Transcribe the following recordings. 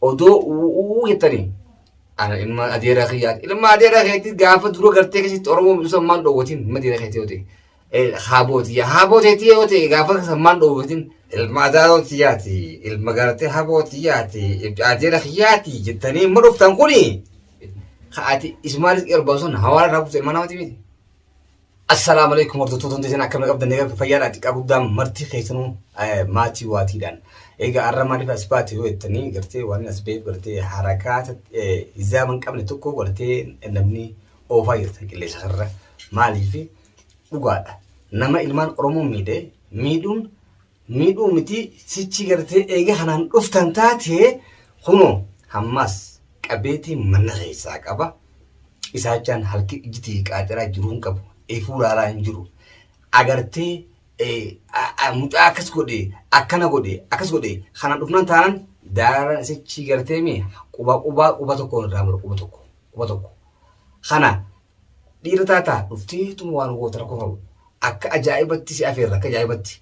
Odoo uuu jettanii ana ilma adeera kiyyaati. Ilma adeera keetti gaafa dura gartee keessatti Oromoo miidhuu san maal dhoowwatiin ilma adeera keetti yoo ta'e. Haabooti haabooteetti yoo ta'e gaafa san maal dhoowwatiin ilma adaaroo tiyyaati ilma gartee haboo tiyyaati adeera kiyyaati jettanii imma dhuftan kuni ati ismaalis qeerbaa sun hawaasa irraa buute ilma namaati miti. Assalaamu alaikum hordoftoota hundi isin akkam qabdan egaa fayyaadha xiqqaa guddaa marti keessanuu maatii waatiidhaan. Egaa har'a maaliif as baate yoo jettanii gartee waan as ba'eef gartee harakaata hizaaba hin qabne tokko gartee namni oofaa jirtan qilleensa irra maaliif dhugaadha. Nama ilmaan Oromoo miidhe miidhuun miidhuu miti sichi gartee eega kanaan dhuftan taate kunoo hammaas qabeetii mana keessaa qaba. Isaachaan halki ijji qaaxiraa jiruu hin qabu. Ifuu laalaa hin jiru. Agartee mucaa akkas godhe akkana godhe akkas godhe kanaan dhufnaan taanaan daaraan sichi gartee mi quba quba quba tokkoon irraa muru quba tokko quba tokko. Kana Dhiira taataa dhufteetuma waan goota rakkoo qabu. Akka ajaa'ibatti si afeerra akka ajaa'ibatti.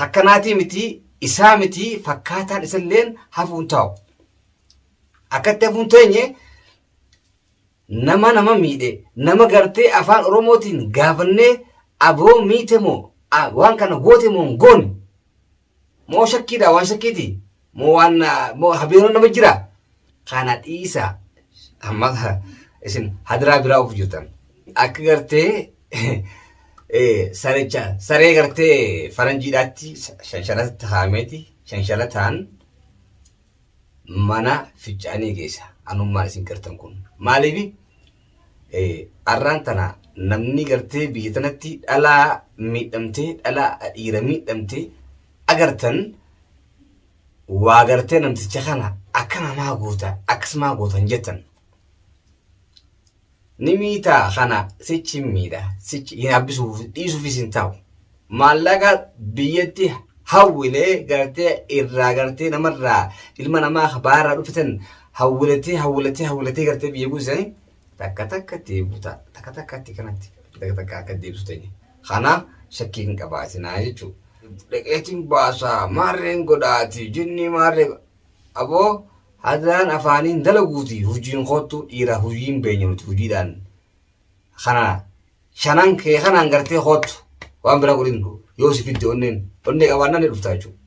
Akkanaatii miti isaa miti fakkaataan isalleen hafuun taa'u. Akkatti hafuun teenye nama nama miidhe nama gartee afaan Oromootiin gaafannee aboo miite moo waan kana goote moo hin goone Moo shakkiidha waan shakkiiti? Moo waan moo habiiroon nama jira? Kana dhiisa. Amma isin hadiraa biraa of jirtan. Akka gartee sarecha saree gartee faranjiidhaatti shanshalatti haameeti shanshalataan mana fincaanii geessa. Anummaan isin gartan kun. Maaliif arraan tana namni gartee biyya tanatti dhalaa miidhamtee dhalaa dhiira miidhamtee agartan waa gartee namticha kana akka namaa goota akkasumaa gootan jettan. Ni miitaa kana sichi miidha sichi hin hambisuuf dhiisuufis hin taa'u. Maallaqa biyyatti hawwilee gartee irraa gartee namarraa ilma namaa baarraa dhuftan hawwilatee hawwilatee hawwilatee gartee biyya guusanii takka takkatti buta takka takkatti kanatti takka takka akka deebisu ta'e. Kana shakkii hin qabaatinaa jechuudha. Dhaqeetiin baasaa maarreen godhaati jinnii maarree aboo Hadaan afaaniin dalaguuti hujiin koottu dhiira hujiin beenya nuti hujiidhaan kana shanan kee kanaan gartee koottu waan biraa godhin yoo si fidde onneen onnee qabaannaan ni dhufta jechuudha.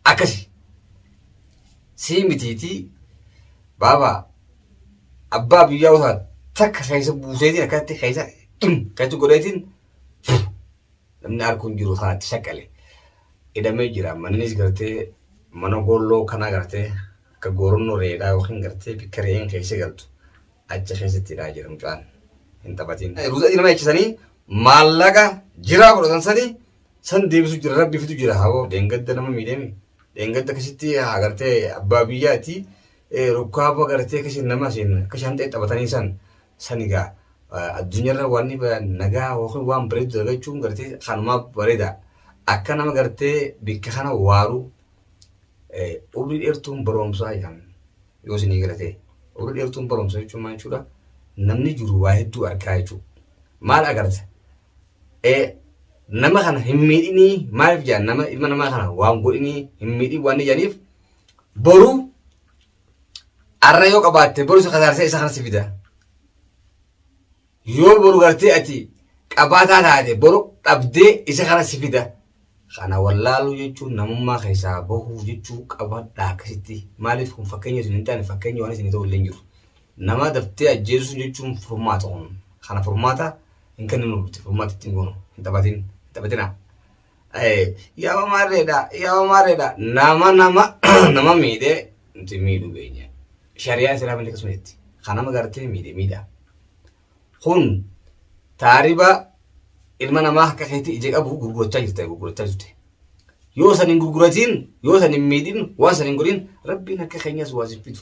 Akkasi sii mitiitii baabaa abbaa biyyaa osaa takka keessa buuseetiin akkatti keessa keessa godheetiin namni harkuun jiru kanatti shaqqale. Hidhamee jira. Mannis gartee mana golloo kana gartee akka goronnoo re'eedhaa yookiin gartee bikka re'een keessa galtu achi keessatti hidhaa jira mucaan. Hin taphatiin. Ruuza nama jechisanii maallaqa jiraa godhatan sanii san deebisu jira rabbi fitu jira haboo dheengadda nama miidhame dheengadda akkasitti haa gartee abbaa biyyaati rukkaaba gartee akkasiin nama asiin akka shanxee taphatanii san sani gaa Addunyaarra wanni nagaa yookiin waan bareedu dalagachuun gartee kanumaa bareeda. Akka nama gartee bikka kana waaru umrii dheertuun barumsaa jedhan yoo isinii galatee. Umrii dheertuun barumsa jechuun maal jechuudha? Namni jiru waa hedduu argaa jechuudha. Maal agarta? Nama kana hin miidhinii maaliif jedhan nama ilma namaa kana waan godhinii hin miidhin waan jedhaniif boru Arra yoo qabaatte boru si kasaarsee isa kana si fida. Yoo boru gartee ati qabaataa taate boru dhabdee isa kana si fida. Kana wallaaluu jechuun namummaa keessaa bahuu jechuu qabadhaa akkasitti. Maaliif kun fakkeenya isin hin taane fakkeenya waan isin ta'u illee hin jiru. Nama daftee ajjeesuu jechuun furmaata kun. Kana furmaata hin kenninu nuti furmaata ittiin goonu hin taphatin hin taphatinaa. Yaa maarreedha yaa maarreedha nama nama nama miidhee nuti miidhuu beenya. Shari'aa islaamaa akkasuma jetti. Kan nama gartee miidhe miidha. Kun taariba ilma namaa akka keetti ija qabu gurgurachaa jirta gurgurachaa jirte. Yoo san hin gurguratiin yoo san hin miidhin waan san hin godhin rabbiin akka keenyas waa sin fidu.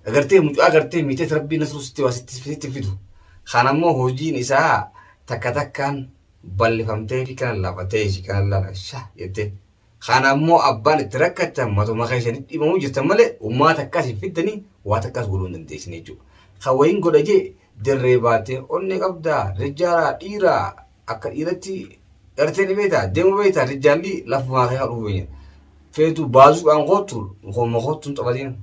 Agartee mucaa agartee miiteet rabbiin nasruu sitti waa sitti fidu. Kan ammoo hojiin isaa takka takkaan ballifamtee fi kana lafa teessi kana lafa sha jettee. Kana ammoo abbaan itti rakkattan matuma keessanitti dhibamuu jirtan malee ummaa takkaas hin fiddanii waa takkaas godhuu hin dandeessine jechuudha. Kan wayiin godha jee dirree baatee onnee qabdaa rijjaalaa dhiiraa akka dhiiratti gartee ni beektaa deemuu beektaa rijjaalli lafumaa kee hadhuu beekna. Feetu baazuudhaan koottu hooma koottu hin taphatiin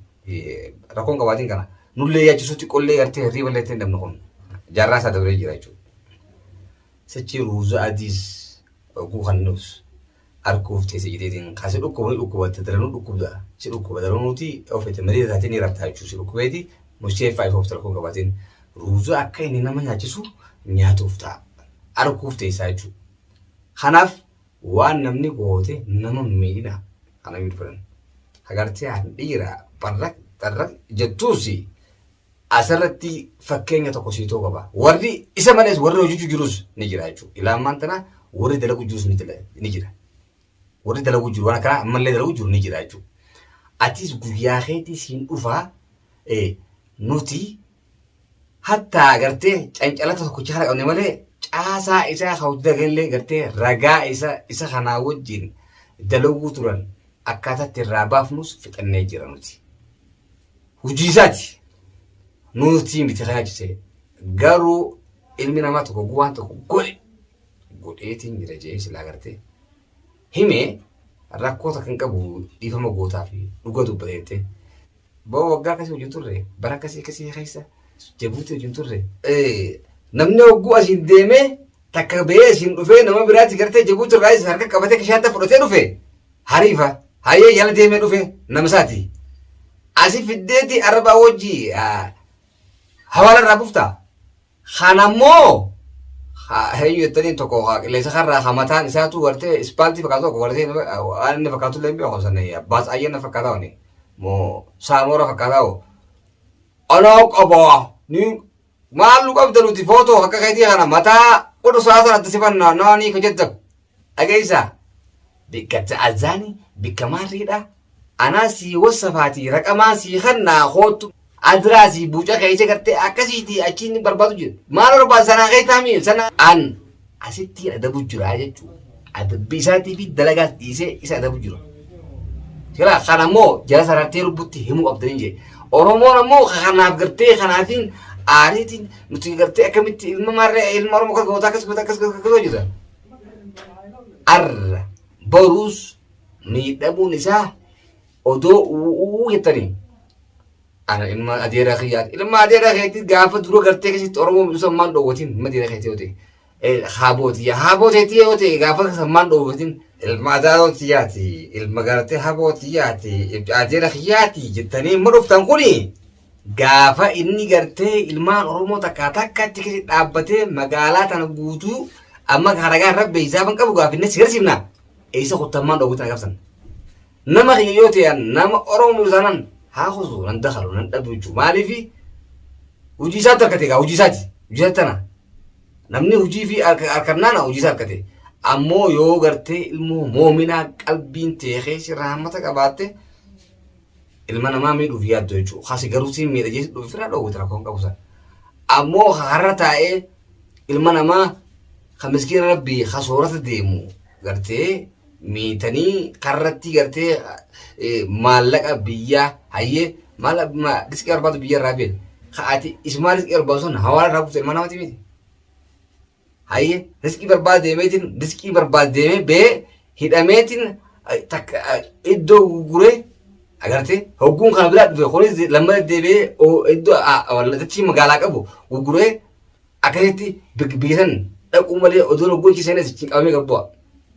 rakkoon qabaatiin kana nullee yaachisuutti qollee gartee hirriiba illee ittiin dhabnu kun jaarraa isaa dabree jira jechuudha. Sichi ruuza adiis oguu kan nus arguuf teesse jeteetiin kan si dhukkubu ni dhukkubatta daranuu dhukkubda si dhukkuba daranuuti ofete marii taatee ni raftaa jechuudha si dhukkubeeti mushee faayifa of rakkoon qabaatiin ruuza akka inni nama nyaachisu nyaatuuf ta'a arguuf teessaa jechuudha. Kanaaf Waan namni goote nama hin miidhina. Kana miidhu fedhan. Agartee an dhiira barraq xarraq jettuus asirratti fakkeenya tokko sii ta'uu qaba. Warri isa malees warri hojjechuu jirus ni jira jechuudha. Ilaa ammaan tana warri dalagu jirus ni jira. Warri dalagu jiru waan akkanaa ammallee dalagu jiru ni jira jechuudha. Atis guyyaa keetii siin dhufaa nuti Hattaa gartee cancalata tokkicha kana qabne malee caasaa isaa ka hojii dalagallee gartee ragaa isa isa kanaa wajjin dalaguu turan akkaataa itti irraa baafnus fixannee jira nuti. Hojii isaati. Nuti miti kan yaachise. Garuu ilmi namaa tokko waan tokko godhe godheetiin jira jee silaa gartee hime rakkoo takka hin qabu dhiifama gootaa fi dhuga dubbateette. Boo waggaa akkasii wajjin turre bara akkasii akkasii keessa Jabuutii wajjin turre. Namni hogguu asiin deemee takka ba'ee asiin dhufee nama biraatti gartee Jabuutii irraa isa harka qabatee kishaanta fudhatee dhufe hariifa hayyee jala deemee dhufe nama isaati. Asi fiddeeti arabaa wajji hawaala irraa buftaa. Kana immoo eenyu jettaniin tokko qilleensa karraa ka mataan isaatu gartee ispaaltii fakkaatu tokko gartee waan inni fakkaatu illee hin beeku sana abbaas ayyanna fakkaataa wani moo saamoora fakkaataa hoo anaa qabaa ni maal nu qabda nuti footoo akka keetii kana mataa qudhusaa sana itti sifannaa naanii ka jettan dhageessaa bikka ta'azaani bikka maarriidha Anaa sii wasafaati raqamaa sii kannaa koottu adiraa sii buuca keessa gartee akkasiiti achiin barbaadu jira. Maal barbaadu sanaa keessaa mii sana an asittiin adabu jira jechuudha. Adabbii isaatii fi dalagaas dhiisee isa adabu jira. Jira kana immoo jala sarartee lubbutti himuu qabdanii jee. Oromoon ammoo kanaaf gartee kanaafiin aariitiin nuti gartee akkamitti ilma maarree ilma Oromoo akkas goota akkas goota akkas goota akkas goota jira. Arra boruus miidhamuun isaa odoo u'uu jettanii ana ilma adeera kiyyaati ilma adeera keetii gaafa dura gartee keessatti oromoo midhu sammaan dhoowwatiin ilma adeera keetii yoo ta'e haabootii haabooteetii yoo ta'e gaafa sammaan dhoowwatiin ilma adaaroo tiyyaati ilma gartee haboo tiyyaati adeera kiyyaati jettanii imma dhuftan kuni gaafa inni gartee ilmaan oromoo takkaa takkatti keessatti dhaabbatee magaalaa tana guutuu amma haragaa rabbe hisaaba hin qabu gaafa inni si garsiifna. Eessa kuttammaan dhoowwitan qabsan. Nama kiyya yoo ta'e nama Oromoo taanan haa kusu nan dakalu nan dhabu jechuudha. Maaliif hojii isaatti harkate egaa hojii isaati. Hojii isaatti tana. Namni hojii fi harkannaana hojii isaa harkate. Ammoo yoo gartee ilmoo moominaa qalbiin ta'e keessa rahmata qabaatte ilma namaa miidhuuf yaaddu jechuudha. Kasi garuu siin miidha jechuudha dhufu firaa dhoowwite rakkoon qabu sana. Ammoo har'a taa'ee ilma namaa ka miskiina rabbii ka soorata deemu gartee miitanii karratti gartee maallaqa biyyaa hayyee maal riskii barbaadu biyya irraa beela ka ati isumaa riskii barbaadu sun hawaala irraa bufte ilma namaati miti hayyee riskii barbaadu deemeetiin riskii barbaadu deemee bee hidhameetiin takka iddoo gurguree agartee hogguun kana biraa dhufe kunis lammata deebi'ee iddoo dachii magaalaa qabu gurguree Akkasitti biyya san dhaquu malee odoon hogguu achi seenes achiin qabamee gad bu'a.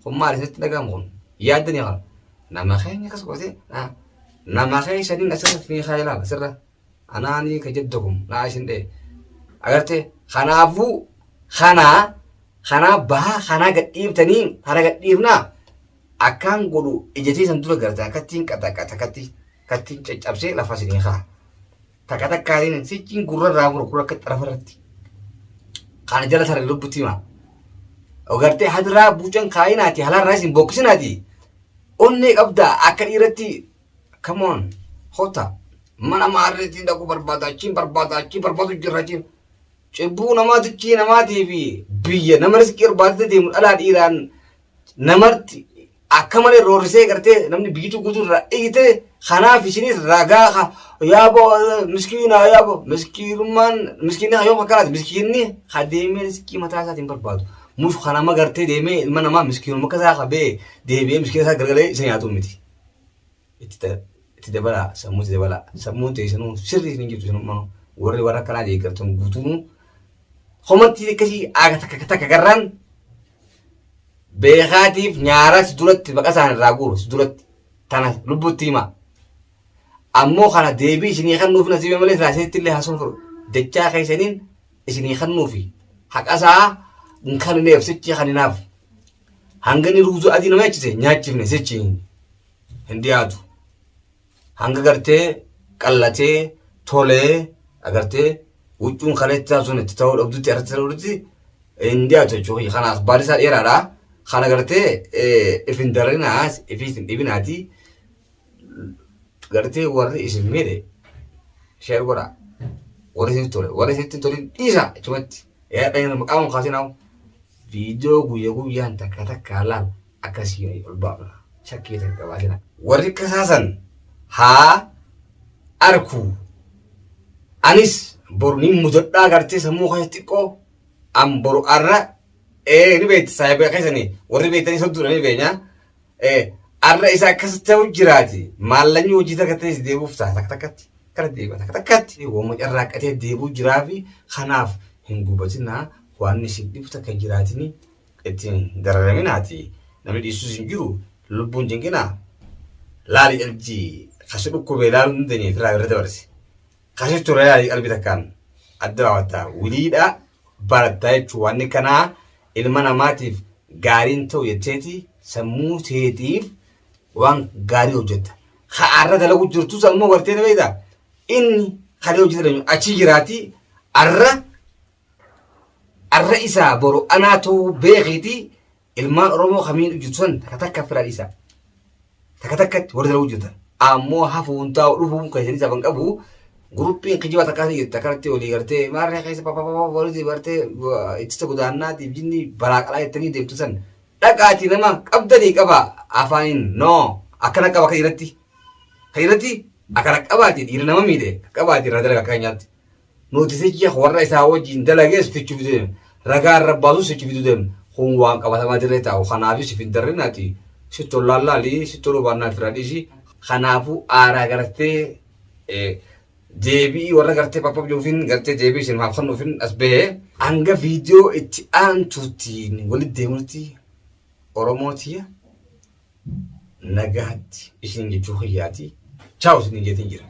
Kun maal isinitti dhaga'amu kun? Yaaddanii kana. Nama keenya akkas godhee nama keessaniin asirra fi haa ilaala asirra. Anaanii ka jeddakum naa isin dhee. Agartee kanaafuu kanaa kanaa bahaa kanaa gad dhiiftanii kana gad dhiifnaa akkaan godhu ija teessan dura garte akkattiin qaxaqaxa akkatti akkattiin caccabsee lafa isinii kaa. Takka takkaatiin sichiin gurra irraa muru gurra akka xarafa irratti. Kana jala sarare lubbutti hima. Ogartee hadiraa buucan kaayinaati halaarraa isin bokkisinaati. Onnee qabdaa akka dhiiratti come on hota mana maarreetiin dhaquu barbaada achiin barbaada achiin barbaadu jirra achiin. Cibbuu namaatichii namaatii fi biyya nama riskii barbaadate deemu dhalaa dhiiraan namatti akka malee roorrisee gartee namni biyyitu guutuu irraa dhiite kanaaf isinis ragaa ka yaaboo miskiina yaaboo miskiinummaan miskiinni hayyoo akkanaati miskiinni ka deemee riskii mataa isaatiin barbaadu mush kan amma gartee deemee ilma namaa miskiinuma akka isaa qabee deebi'ee miskiina isaa gargalee isa nyaatu miti. Itti dabalaa sammuu itti dabalaa sammuun teessanuu sirrii isin jirtu isinummaa warri warra akkanaa deeggartan guutuu komantii akkasii aga takka takka garraan beekaatiif nyaaraa si duratti baqa isaan irraa guuru si duratti tana lubbutti himaa. Ammoo kana deebii isinii kennuuf nasiibe malee silaa isinitti illee haasofnu fedhu. Dachaa keessaniin isinii kennuufi haqa isaa hin kennineef sichi kenninaaf. Hanga inni ruuzuu adii nama nyaachise nyaachifne sichi hin dhiyaatu. Hanga gartee qallatee tolee agartee huccuun kaleessaa sun itti ta'uu dhabdutti irratti ta'uu dhabdutti hin dhiyaatu jechuudha. Kanaaf baalli isaa dheeraadha. Kana gartee if hin dararinaas ifis hin dhibinaati. Gartee warri isin miidhe sheer godhaa. Warri isin tole warri isinitti hin tolin dhiisa achumatti. Yaa dhayina maqaa mun kaasinaa. Viidiyoo guyya guyyaan takka takka laal akkasii ol baafna. Shakkii takka qabaatina. Warri kasaasan haa arku. Anis boru ni mudadhaa gartee sammuu keessa xiqqoo an boru arra ee ni beekti saahiba keessanii warri beektanii sodduudha ni beekna. Arra isa akkas ta'u jiraati. Maallaqni hojii takka ta'es deebi'uuf ta'a takka takkatti. Kana deebi'a takka takkatti. Wama carraaqqatee deebi'u jiraafi kanaaf hin gubatinaa waan isin dhibu takka hin jiraatini ittiin dararaminaati. Namni dhiisus hin jiru lubbuun cinqinaa. Laali qalbii kasi dhukkubee laaluu hin dandeenye firraa irra dabarse. Kasi ture laali qalbii takkaan adda baafatta. Wiliidha barattaa jechuun wanni kanaa ilma namaatiif gaariin ta'u jetteeti sammuu teetiif waan gaarii hojjetta. Ka arra dalagu jirtus ammoo gartee ni beektaa inni kalee hojii dalagu achi jiraati arra arra isaa boru anaa ta'uu beekiiti ilmaan Oromoo kamiin hojjetu san takka takka firaa dhiisaa. Takka takkatti warri dalagu jirtan. Ammoo hafuun taa'u dhufuun keessanii saban qabu guruppiin kijibaa takkaa ni jirti akkanatti olii gartee maarree keessa papapapa walii gartee ittisa godaannaatiif jinni balaa qalaa jettanii deemtu san dhaqaatii nama qabdanii qaba afaaniin noo akkana qaba kan irratti kan irratti akkana qabaati dhiira nama miidhe qabaati irraa dalaga akka nyaatti. Nuti sichi warra isaa wajjin dalagees fichuu fiduu deemna. Ragaa irra baasus sichi fiduu deemna. Kun waan qabatamaa dirree taa'u. Kanaafuu sif hin darrinaati. Si tollaan laali, si toluu baannaan ofirraa dhiisi. Kanaafuu aaraa gartee deebii warra gartee pappap juufin gartee deebii isin maaf kennuufin as bahee. Hanga viidiyoo itti aantuutti walitti deemnutti Oromoo tiyya nagaatti isin jechuu kiyyaati. Chaaw isin jeetiin jira.